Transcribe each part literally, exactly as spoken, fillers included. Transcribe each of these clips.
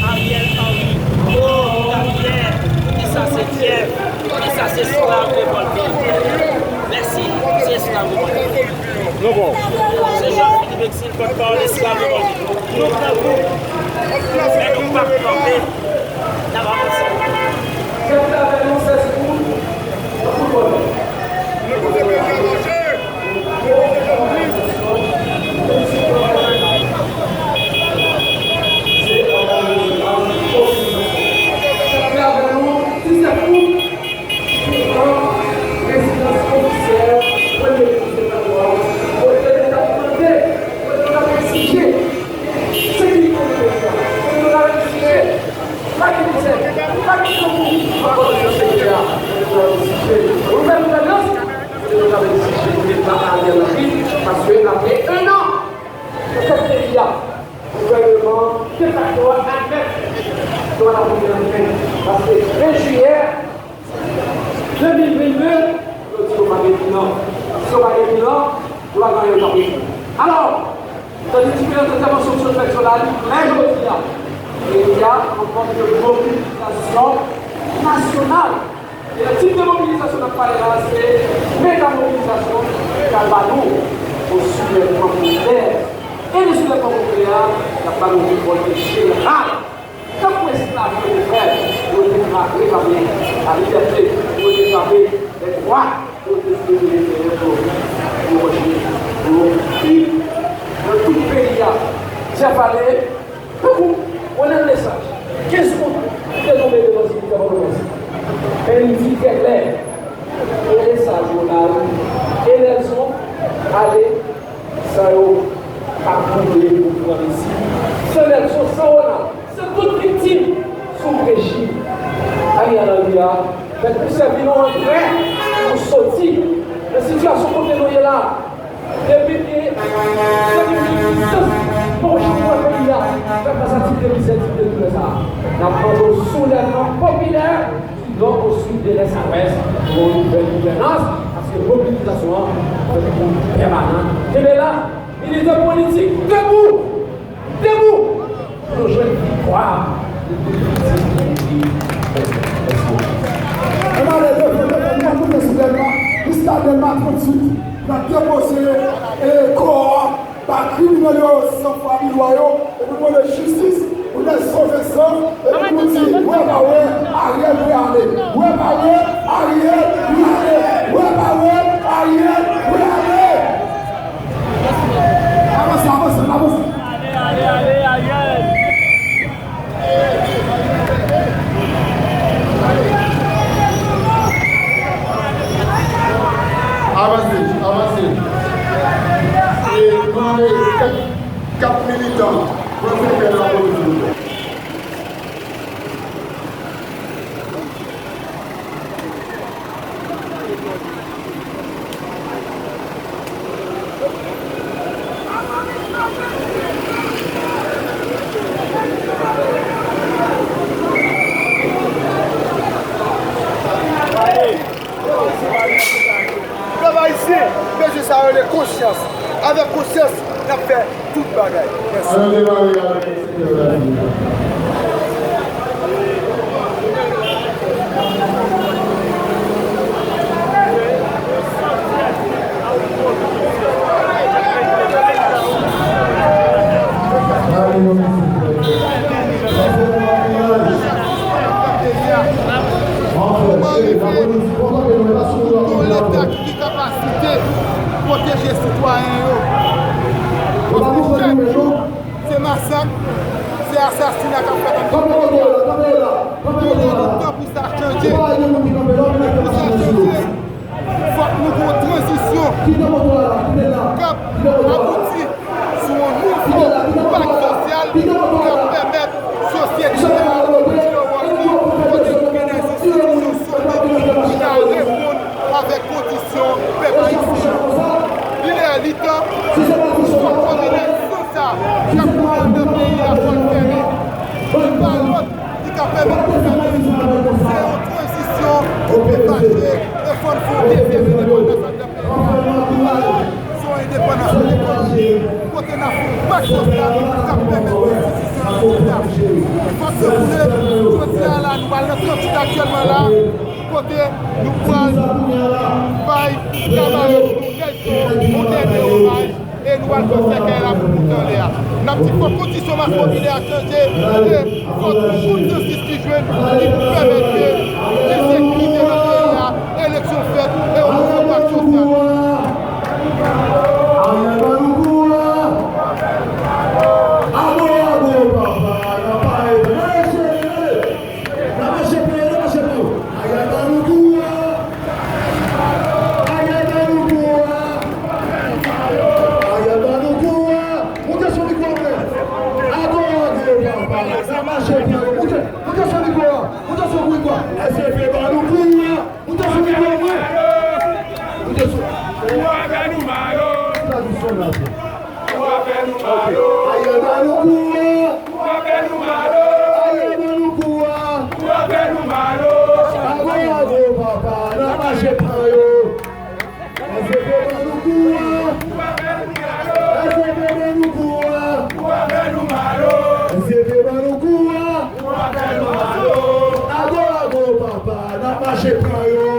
Ariel Henry, oh, Gabriel, kisa se Jeff, kisa se Sorav Revolte. Mèsi, se Sorav Revolte. Se Jean Philippe Exil, pòtpawòl Sorav Revolte. Nou pran kou, men nou p ap kanpe. N ap avanse. Sèt avè nou, sèz pou, pou fòme. Se avè nou, disèt pou, pou pran rezidans ofisyèl premye minis Senatò a, kote l t ap mande, kote l t ap egzije sekirite nan peyi a, kote l t ap egzije pa gen mizè, pa gen grangou, pa gen grangou nan peyi a, kote l t ap egzije renouvèl gouvènans, kote l t ap egzije depè Ariel Henry, paske apre en an nan tèt peyi a, gouvènman defakto a admèt ke l ap rive nan fen, paske ven jiyè, de mil vennde, yo di yo pa gen bilan. Si yo pa gen bilan, yo pa gen anyen yo t ap regle. Alò, tandis ke nan entèvansyon misye fè sou lari, men jodi a, peyi a an fòm de mobilizasyon nasyonal. E le tip de mobilizasyon n ap pale la, se mega mobilizasyon k al ba nou yon soulèvman popilè. E le soulèvman popilè a, l ap ba nou yon revòlt jeneral. Tankou esklav yo te fè, yo te frape, frape lalibète, yo te frape lèdwa, yo te fè yo te fè yo, yo manje, yo viv nan tout peyi a. Jeff ale, tankou Ronel Lesage, kenz out, li te tonbe devan simityè Pòtoprens. Men li di trè klè, e Lesage, Ronald, e Nelson ale, san yo pa koule pou pran Mesi. San Nelson, san Ronald, san tout viktim sou rejim Ariel Henry a, fèt pou sèvi nou antrè pou soti nan sitiyasyon kote nou ye la. Depi ke, depi ke egzistans nou jwenn nan peyi a, fè fas a tip de mizè, tip de doulè sa a. N ap mande yon soulèvman popilè, kidonk, oswit de lès a lwès, pou yon nouvèl gouvènans, paske mobilizasyon an fèt pou pèmanan. Kenbe la, militè politik, debou! Debou! Pou nou jwenn viktwa. Mèsi. Mèsi. Ann ale, defann, defann, nou koute sou Dèlma, jiska Dèlma tranntuit, n ap depoze, e, kò a ba kriminèl yo, san fwa milwa yo, epi nou mande jistis pou Nelson Vincent, epi nou di, wè pa wè, Ariel dwe ale. Wè pa wè, Ariel dwe ale. Wè pa wè, Ariel dwe ale. Avanse, avanse, avanse. Avanse, avanse. E nou mande kèk, kat militan pran sektè lapolis, silvouplè. Pèp ayisyen, mezye sa yo rele konsyans. Avèk konsyans, n ap fè tout bagay. Mèsi. Ann nou demare avèk sektè la. Ann fè, lapolis, konsantre nou, e pa sou nou, lapolis. Gen kapasite pwoteje sitwayen yo. Paske chak jou, se masak, se asasina k ap fèt anndan peyi a. Li lè l tan pou sa chanje. Pou sa chanje, fòk nou gen yon tranzisyon k ap abouti sou yon nouvo pak sosyal k ap pèmèt sosyete a jwe wòl li, kote nou gen des enstitisyon solid ki ka reponn avèk kondisyon pèp ayisyen. Li lè, li tan pou fòk konbinezon sa k ap fèt anndan peyi a fò l fèmen. Li pa lòt ki ka pèmèt nou fè se yon tranzisyon koupe fache e fò n fè yon dezyèm endepandans anndan peyi a. Se yon endepandans ki kote n ap fè yon Fòs la, ki ka pèmèt nou sispann sou tèt la. Fòs yo boule, jodi a la, nou pral nan tranntuit aktyèlman la, kote nou pral bay kanmarad nou Nelson yon dènye omaj, e nou pral fè sèkèy la pou moute anlè a. N ap di fòk kondisyon mas popilè a chanje, e fòk tout jistis ki jwenn li pou pèmèt ke gen sekirite nan peyi a, eleksyon fèt, e yon nouvo pak sosyal. Ayè ban nou kou a! Ago, ago, papa, n ap pale. N ap mache pran yo, n ap mache pran yo. Ayè ban nou kou a! Ayè ban nou kou a! Ayè ban nou kou a! Moute sou mikwo mwen. Ago, ago, papa, n ap mache pran yo. Moute, moute sou mikwo a! Moute sou mikwo a! S V P ban nou kou a! Moute sou mikwo mwen. Moute sou. Ou a fè nou mal o. Tradisyon la. Ou a fè nou mal o. Ayè ban nou kou a. Ou a fè nou mal o. Ayè ban nou kou a. Ou a fè nou mal o. Ago, ago, papa, n ap mache pran yo. S V P ban nou kou a. S V P ban nou kou a. S V P ban nou kou a. Ago, ago, papa, n ap mache pran yo.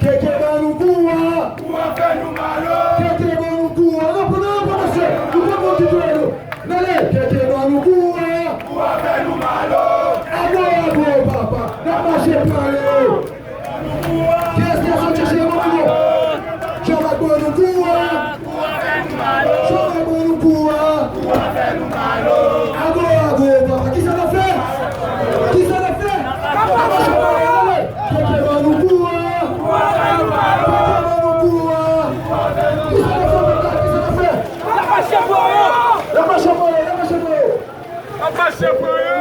K K ban nou kou a. K K ban nou kou a. Nan, pandan, pandan se, nou konn moun ki touye nou. N ale, K K ban nou kou a. Ago, ago, papa, n ap mache pran yo. Kiyès ki soti cheve mwen yo? Jovak ban nou kou a. Jovak ban nou kou a. Ago, ago, papa. Kisa n ap fè? Kisa n ap fè? N ap mache pran yo, ale. K K ban nou kou a. K K ban nou kou a. Kisa n ap fè, papa? Kisa n ap fè? N ap mache pran yo. N ap mache pran yo, n ap mache pran yo. N ap mache pran yo.